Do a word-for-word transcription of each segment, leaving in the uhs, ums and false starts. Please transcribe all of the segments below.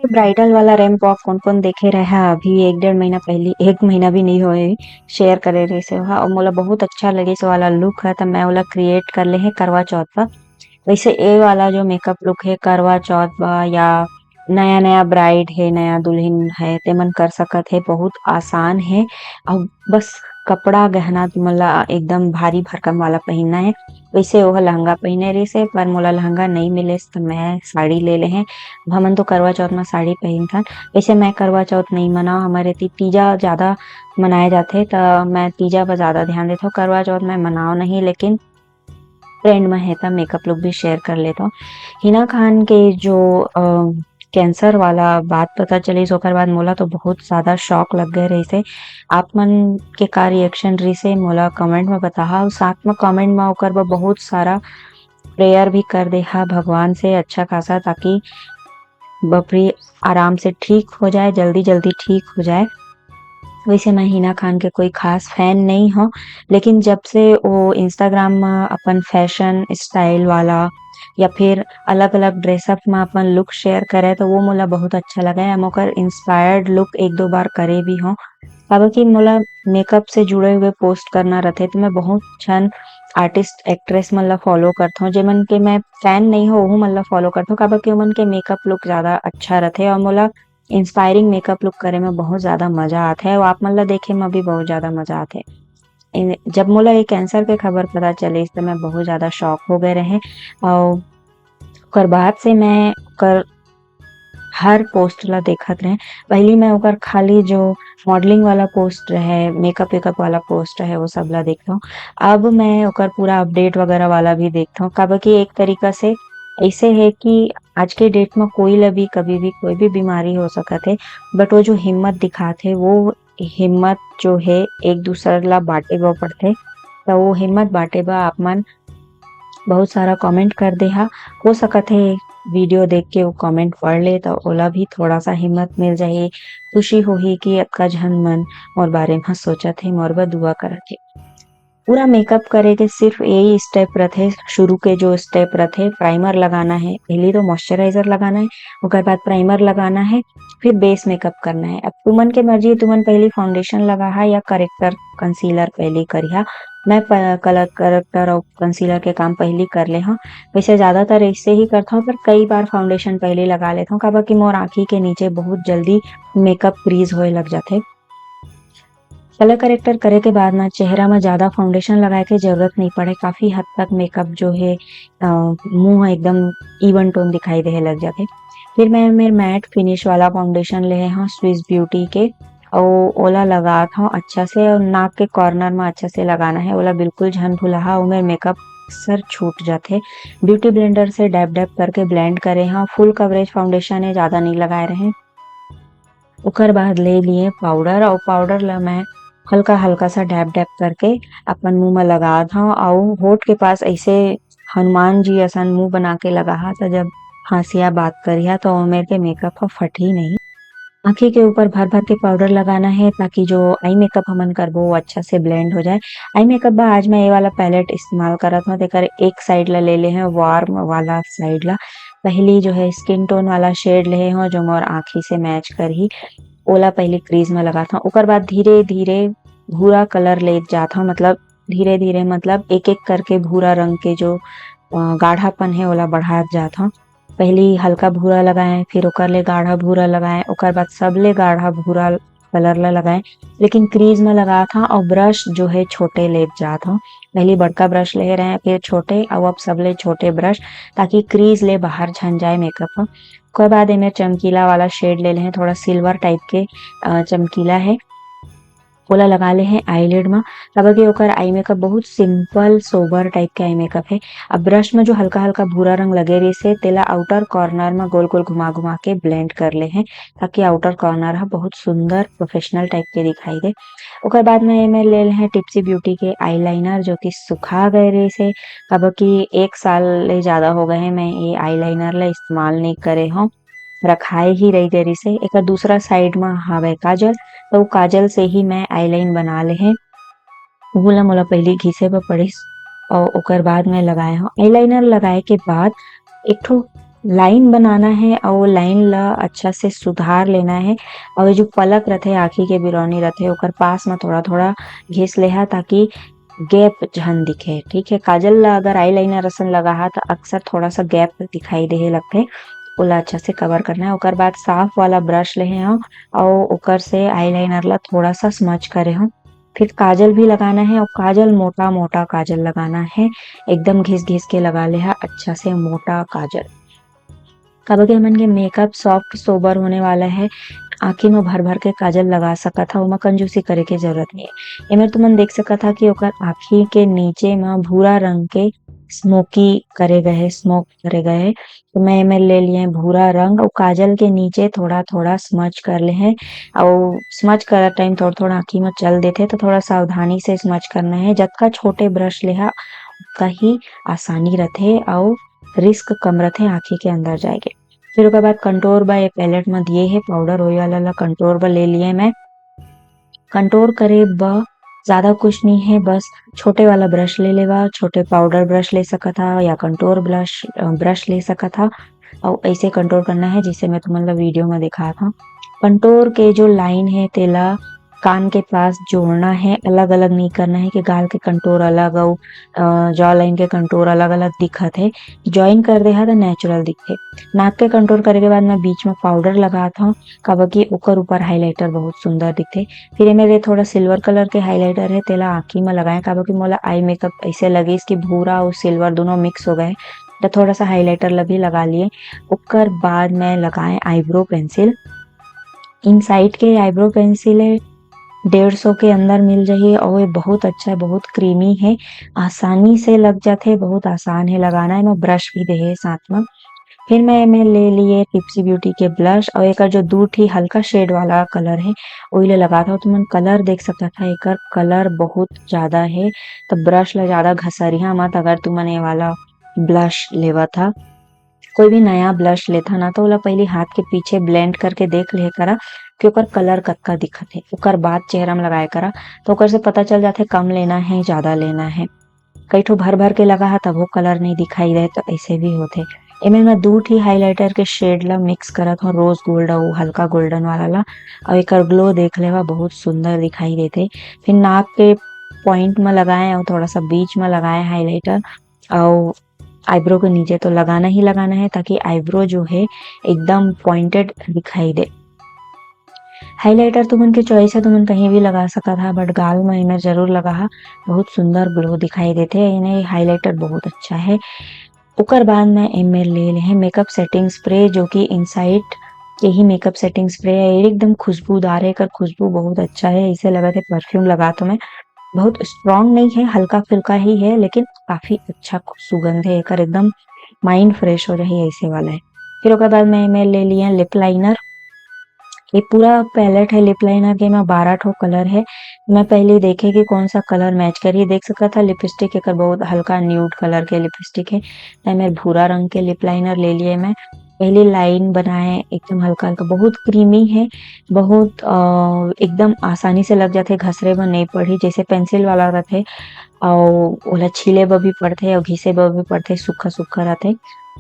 Bridal वाला ramp walk कोन कोन देखे रहे हा? अभी एक डेढ़ महीना पहली, एक महीना भी नहीं होए, शेयर करे रहिस हे ओहा, और मोला बहुत अच्छा लगे से वाला लुक है, तो मैं ओला क्रिएट कर ले हे करवा चौथ पर। वैसे ए वाला जो मेकअप लुक है करवा चौथ बा या नया नया ब्राइड है, नया दुल्हन है, तेमन कर सकत है, बहुत आसान है। और बस कपड़ा गहना तुमन ला एकदम भारी भरकम वाला पहनना है। वैसे ओह लहंगा पहने रहिस हे, पर मोला लहंगा नहीं मिले, तो मैं साड़ी ले ले हे। अब हमन तो करवा चौथ में साड़ी पहनथन। वैसे मैं करवा चौथ नहीं मनाओ, हमारे ती तीजा ज्यादा मनाए जाथे, तो मैं तीजा पर ज्यादा ध्यान देथो। करवा चौथ मैं मनाओ नहीं, लेकिन ट्रेंड में है, तो मेकअप लुक भी शेयर कर लेथो। हिना खान के जो अ, कैंसर वाला बात पता चलिस, ओकर बाद मोला तो बहुत ज्यादा शॉक लग गए रहिस हे। आप मन के का रिएक्शन रहिस हे, मोला कमेंट में बताहा, और साथ में कमेंट में ओकर बर बहुत सारा प्रेयर भी कर देहा भगवान से अच्छा खासा, ताकि बपरी आराम से ठीक हो जाए, जल्दी जल्दी ठीक हो जाए। वैसे मैं हिना खान के कोई खास फैन नहीं हूँ, लेकिन जब से वो इंस्टाग्राम में अपन फैशन स्टाइल वाला या फिर अलग-अलग ड्रेसअप में अपन लुक शेयर करे, तो वो मोला बहुत अच्छा लगा है। हम ओकर इंस्पायर्ड लुक एक दो बार करे भी हूँ, काबर कि मोला मेकअप से जुड़े हुए पोस्ट करना रहते, तो मैं बहुत झन आर्टिस्ट, एक्ट्रेस मन ला फॉलो करथों, जेमन के मैं फैन नहीं हो, ओहू मन ला फॉलो करथों, काबर कि ओमन के मेकअप लुक ज्यादा अच्छा रहते और मोला इंस्पायरिंग मेकअप लुक करे में बहुत ज्यादा मजा आथे, और आप मन ला देखे में भी बहुत ज्यादा मजा आथे। इन-, जब मोला ये कैंसर के खबर पता चलिस, तो मैं बहुत ज्यादा शॉक हो गए रहे, और ओकर बाद से मैं ओकर हर पोस्ट ला देखत रहे। पहली मैं ओकर खाली जो मॉडलिंग वाला पोस्ट रहे, मेकअप वेकअप वाला पोस्ट रहे, वो सब ला देखथों। अब मैं ओकर पूरा अपडेट वगैरह वाला भी देखथों, काबर कि एक तरीका से ऐसे है कि आज के डेट में कोई ला भी कभी भी कोई भी बीमारी हो सकत है, बट वो जो हिम्मत दिखात है, वो हिम्मत जो है एक दूसर ला बांटे बर पड़थे। तो वो हिम्मत बांटे बर आप मन बहुत सारा कमेंट कर देहा। हो सकत है वीडियो देख के वो कमेंट पढ़ ले, तो ओला भी थोड़ा सा हिम्मत मिल जाही, खुशी होही कि अतका झन मन मोर बारे में सोचत हे, मोर बर दुआ करत हे। पूरा मेकअप करे के सिर्फ यही स्टेप रथे। शुरू के जो स्टेप रथे, प्राइमर लगाना है, पहली तो मॉइस्चराइजर लगाना है, ओकर बाद प्राइमर लगाना है, फिर बेस मेकअप करना है। अब तुमन के मर्जी, तुमन पहली फाउंडेशन लगाहा या करेक्टर, कंसीलर पहली करिहा। मैं कलर करेक्टर और कंसीलर के काम पहली कर ले हूँ। वैसे ज्यादातर ऐसे ही करता हूँ, पर कई बार फाउंडेशन पहले लगा लेता हूँ, काबर कि मोर आँखी के नीचे बहुत जल्दी मेकअप क्रीज होए लग जाथे। कलर करेक्टर करे के बाद ना चेहरा में ज्यादा फाउंडेशन लगाए के जरूरत नहीं पड़े, काफी हद तक मेकअप जो है, अ, मुंह एकदम इवन टोन दिखाई देहे लग जाथे। फिर मैं मेर मैट फिनिश वाला फाउंडेशन ले हूँ स्विस ब्यूटी के, और ओला लगात हूँ अच्छा से, और नाक के कॉर्नर में अच्छा से लगाना है, ओला बिल्कुल झन भुलाहा, ओमेर मेकअप सर छूट जाथे। ब्यूटी ब्लेंडर से डैब डैब करके ब्लेंड करे हूँ। फुल कवरेज फाउंडेशन है, ज्यादा नहीं लगाए रहे। ओकर बाद ले लिए पाउडर, और पाउडर ला मैं हल्का हल्का सा डैब डैब करके अपन मुंह में लगात हूँ, और होठ के पास ऐसे हनुमान जी असन मुंह बना के लगाहा, तो जब हंसिया बात करिहा, तो ओमेर के मेकअप ह फटही नहीं। आँखी के ऊपर भर भर के पाउडर लगाना है, ताकि जो आई मेकअप हमन करबो, वो अच्छा से ब्लेंड हो जाए। आई मेकअप बर आज मैं ये वाला पैलेट इस्तेमाल करत हूँ। तेकर एक साइड ला ले ले हैं, वार्म वाला साइड ला। पहली जो है स्किन टोन वाला शेड ले हूँ, जो मोर आँखी से मैच करही, ओला पहली क्रीज में लगात हूँ। ओकर बाद धीरे धीरे भूरा कलर लेत जात हूँ, मतलब धीरे धीरे, मतलब एक एक करके भूरा रंग के जो, अ, गाढ़ापन है, ओला बढ़ात जात हूँ। पहली हल्का भूरा लगाएं, फिर ओकर ले गाढ़ा भूरा लगाएं, ओकर बाद सबले गाढ़ा भूरा कलर ला लगाएं, लेकिन क्रीज में लगात हूँ और ब्रश जो है छोटे लेत जात हूँ। पहली बड़का ब्रश ले रहे हैं, फिर छोटे, और अब सबले छोटे ब्रश, ताकि क्रीज ले बाहर झन जाए मेकअप ह। ओकर बाद एमे चमकीला वाला शेड ले ले हैं, थोड़ा सिल्वर टाइप के, अ, चमकीला है, ओला लगा ले हैं आईलिड में। काबर कि ओकर आई मेकअप बहुत सिंपल सोबर टाइप के आई मेकअप है। अब ब्रश में जो हल्का हल्का भूरा रंग लगे रहिस हे, तेला आउटर कॉर्नर में गोल गोल घुमा घुमा के ब्लेंड कर ले हैं, ताकि आउटर कॉर्नर ह बहुत सुंदर प्रोफेशनल टाइप के दिखाई दे। ओकर बाद में एमे ले ले हैं टिप्सी ब्यूटी के आईलाइनर, जो कि सुखा गए रहिस हे, काबर कि एक साल ले ज्यादा हो गए हैं मैं ये आईलाइनर ला इस्तेमाल नहीं करे हूँ, रखाए ही रह गए रहिस हे। एकर दूसरा साइड में हावे काजल, तो काजल से ही मैं आईलाइन बना ले हैं। उहू ला मोला पहली घिसे बर पड़िस और ओकर बाद मैं लगाए हूँ। आईलाइनर लगाए के बाद एक ठो लाइन बनाना है और वो लाइन ला अच्छा से सुधार लेना है। और ये जो पलक रथे, आँखी के बिरौनी रथे, ओकर पास में थोड़ा-थोड़ा घिस लेहा, ताकि गैप झन दिखे। ठीक है, काजल ला अगर आईलाइनर असन लगाहा, त अक्सर थोड़ा सा गैप दिखाई देहे लगथे, ओला अच्छा से कवर करना है। ओकर बाद साफ वाला ब्रश लेहे हव और ओकर से आईलाइनर ला थोड़ा सा स्मच करे हव। फिर काजल भी लगाना है और काजल मोटा मोटा काजल लगाना है, एकदम घिस घिस के लगा लेहा अच्छा से मोटा काजल। काबर के हमन के मेकअप सॉफ्ट सोबर होने वाला है, आँखी में भर भर के काजल लगा सकत हा, ओमा कंजूसी करे के जरूरत नहीं है। एमे तुमन देख सकत हा कि ओकर आँखी के नीचे में भूरा रंग के स्मोकी करे गए है, स्मोक करे गए है। तो मैं एमे ले लिए भूरा रंग और काजल के नीचे थोड़ा थोड़ा स्मच कर ले है। और स्मच करत टाइम थोड़ा थोड़ा आँखी में चल देथे, तो थोड़ा सावधानी से स्मच करना है। जतका छोटे ब्रश लेहा, उतका ही आसानी रथे और रिस्क कम रथे आँखी के अंदर जाए के। फिर ओकर बाद कंटूर बर ये पैलेट में दिए है पाउडर, वही वाला ला कंटूर बर ले लिए मैं। कंटूर करे बर ज्यादा कुछ नहीं है, बस छोटे वाला ब्रश ले लेवा, छोटे पाउडर ब्रश ले सकत हा या कंटूर ब्रश, अ, ब्रश ले सकत हा। और ऐसे कंटूर करना है, जिसे मैं तुमन ला वीडियो में दिखात हूँ। कंटूर के जो लाइन है, तेला कान के पास जोड़ना है, अलग-अलग नहीं करना है कि गाल के कंटूर अलग अउ, अ, जॉ लाइन के कंटूर अलग-अलग दिखत हे। ज्वाइन कर दे हा त नेचुरल दिखथे। नाक के कंटूर करे के बाद मैं बीच में पाउडर लगात हव, काबर कि ओकर ऊपर हाइलाइटर बहुत सुंदर दिखथे। फिर एमे दे थोड़ा सिल्वर कलर के हाइलाइटर है, तेला आँखी में लगाए, काबर कि मोला आई मेकअप ऐसे लगिस कि भूरा अउ सिल्वर दोनों मिक्स हो गए, त थोड़ा सा हाइलाइटर ला भी लगा लिए। ओकर बाद मैं लगाए आईब्रो पेंसिल। इनसाइड के आईब्रो पेंसिल है, डेढ़ सौ के अंदर मिल जाही और ये बहुत अच्छा है, बहुत क्रीमी है, आसानी से लग जाथे, बहुत आसान है लगाना। एमा ब्रश भी देहे साथ में। फिर मैं एमे ले लिए टिप्सी ब्यूटी के ब्लश और एकर जो दू ठी हल्का शेड वाला कलर है, ओही ले लगात हव। तुमन कलर देख सकत हा, एकर कलर बहुत ज्यादा है, तो ब्रश ला ज्यादा घसरिया मत अगर तुमन ये वाला ब्लश लेवत हा। कोई भी नया ब्लश लेथा ना, तो ओला पहली हाथ के पीछे ब्लेंड करके देख ले करा कि ओकर कलर कतका दिखत हे। ओकर बाद चेहरा में लगाए करा, तो ओकर से पता चल जाथे कम लेना है, ज्यादा लेना है। कई ठो भर भर के लगा हा, तभो कलर नहीं दिखाई दे, तो ऐसे भी होथे। एमे मैं दू ठी हाइलाइटर के शेड ला मिक्स करत हव, रोज गोल्ड अउ हल्का गोल्डन वाला ला, अउ एकर ग्लो देख लेवा, बहुत सुंदर दिखाई देथे। फिर नाक के पॉइंट में लगाए अउ थोड़ा सा बीच में लगाए हाइलाइटर, अउ आईब्रो के नीचे तो लगाना ही लगाना है, ताकि आईब्रो जो है एकदम पॉइंटेड दिखाई दे। हाइलाइटर तुमन के चॉइस है, तुमन कहीं भी लगा सकत हा, बट गाल में एमे जरूर लगा हा, बहुत सुंदर ग्लो दिखाई देथे। एने हाइलाइटर बहुत अच्छा है। ओकर बाद में एमे ले ले है मेकअप सेटिंग स्प्रे, जो कि इनसाइड के ही मेकअप सेटिंग स्प्रे है। ये एकदम खुशबूदार है, एकर खुशबू बहुत अच्छा है, ऐसे लगत हे परफ्यूम लगा तो मैं। बहुत स्ट्रॉन्ग नहीं है, हल्का फुल्का ही है, लेकिन काफी अच्छा सुगंध है एकर, एकदम माइंड फ्रेश हो जाही ऐसे वाला है। फिर ओकर बाद मैं एमे ले लिए लिप लाइनर। ये पूरा पैलेट है लिप लाइनर के, एमा बारह ठो कलर है। मैं पहले देखे कि कौन सा कलर मैच करी। देख सकत हा लिपस्टिक एकर बहुत हल्का न्यूड कलर के लिपस्टिक है। मैं एमे भूरा रंग के लिप लाइनर ले लिए मैं। पहले लाइन बनाए एकदम हल्का हल्का, बहुत क्रीमी है, बहुत, अ, एकदम आसानी से लग जाथे, घसरे में नहीं पड़ी, जैसे पेंसिल वाला रथे अउ ओला छीले बर भी पड़थे अउ घिसे बर भी पड़थे, सूखा सूखा रथे।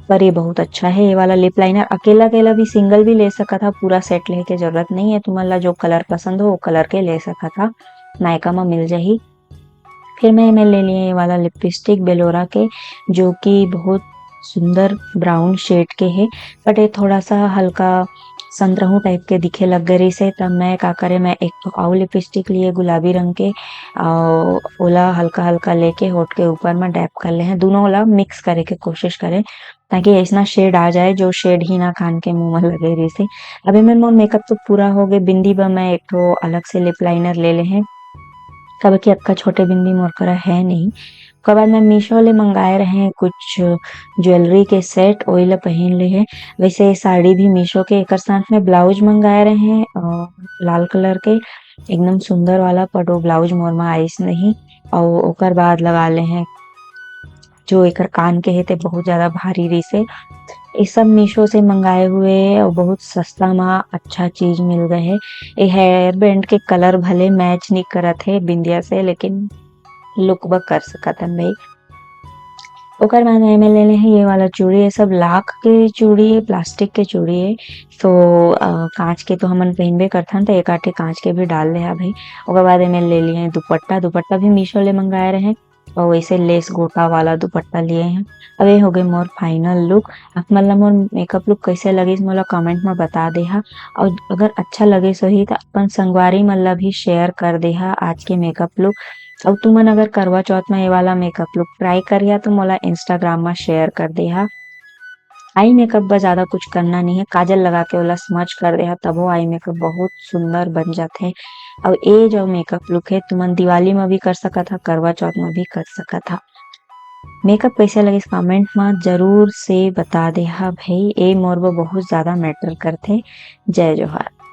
पर ये बहुत अच्छा है, ये वाला लिप लाइनर अकेला अकेला भी, सिंगल भी ले सकत हा, पूरा सेट लेके जरूरत नहीं है। तुमन ला जो कलर पसंद हो, वो कलर के ले सकत हा, नायका में मिल जाही। फिर मैं एमे ले लिए ये वाला लिपस्टिक बेलोरा के, जो कि बहुत सुंदर ब्राउन शेड के है, बट ये थोड़ा सा हल्का संतरहू टाइप के दिखे लग गए रहिसे, तब मैं का करे, मैं एक ठो अउ लिपस्टिक लिए गुलाबी रंग के, अउ ओला हल्का हल्का लेके होठ के ऊपर में डैब कर ले हैं। दोनों ला मिक्स करे के कोशिश करें, ताकि ऐसना शेड आ जाए, जो शेड हिना खान के मुंह में लगे रहिसे। अब एमे मोर मेकअप तो पूरा हो गए। बिंदी बर मैं एक ठो अलग से लिप लाइनर ले ले हैं, काबर कि अतका छोटे बिंदी मोर करा है नहीं। ओकर बाद मैं मीशो ले मंगाए रहे कुछ ज्वेलरी के सेट, ओही ला पहिन ले हे। वैसे ये साड़ी भी मीशो के, एकर साथ में ब्लाउज मंगाए रहे, अ, लाल कलर के, एकदम सुंदर वाला, पर वो ब्लाउज मोर में आइस नहीं। अउ ओकर बाद लगा ले हैं जो एकर कान के हे, ते बहुत ज्यादा भारी रहिसे। ये सब मीशो से मंगाए हुए हे अउ बहुत सस्ता मा अच्छा चीज मिल गए हे। ये हेयर बैंड के कलर भले मैच नहीं करत हे बिंदिया से, लेकिन लुक बर कर सकत हन भाई। ओकर बाद एमे ले ले हे ये वाला चूड़ी, ये सब लाख के चूड़ी हे, प्लास्टिक के चूड़ी हे। तो अ, कांच के तो हमन पहिनबे करथन, तो एक आठे कांच के भी डाल ले हा भाई। ओकर बाद एमे ले लिए दुपट्टा, दुपट्टा भी मीशो ले मंगाए रहे, और वैसे लेस गोटा वाला दुपट्टा लिए हैं। अब ये हो गए मोर फाइनल लुक। आप मन ला मोर मेकअप लुक कैसे लगिस, मोला कमेंट में बता देहा। और अगर अच्छा लगिस होही, तो अपन संगवारी मन ला भी शेयर कर देहा आज के मेकअप लुक। और तुमन अगर करवा चौथ में ये वाला मेकअप लुक ट्राई करिहा, तो मोला इंस्टाग्राम में शेयर कर देहा। आई मेकअप बस ज्यादा कुछ करना नहीं है, काजल लगा के ओला स्मच कर देहा, तभो आई मेकअप बहुत सुंदर बन जाथे। और ये जो मेकअप लुक है, तुमन दिवाली में भी कर सकत हा, करवा चौथ में भी कर सकत हा। मेकअप कैसे लगिस, कमेंट में जरूर से बता देहा भाई, ये मोर बर बहुत ज्यादा मैटर करथे। जय जोहार।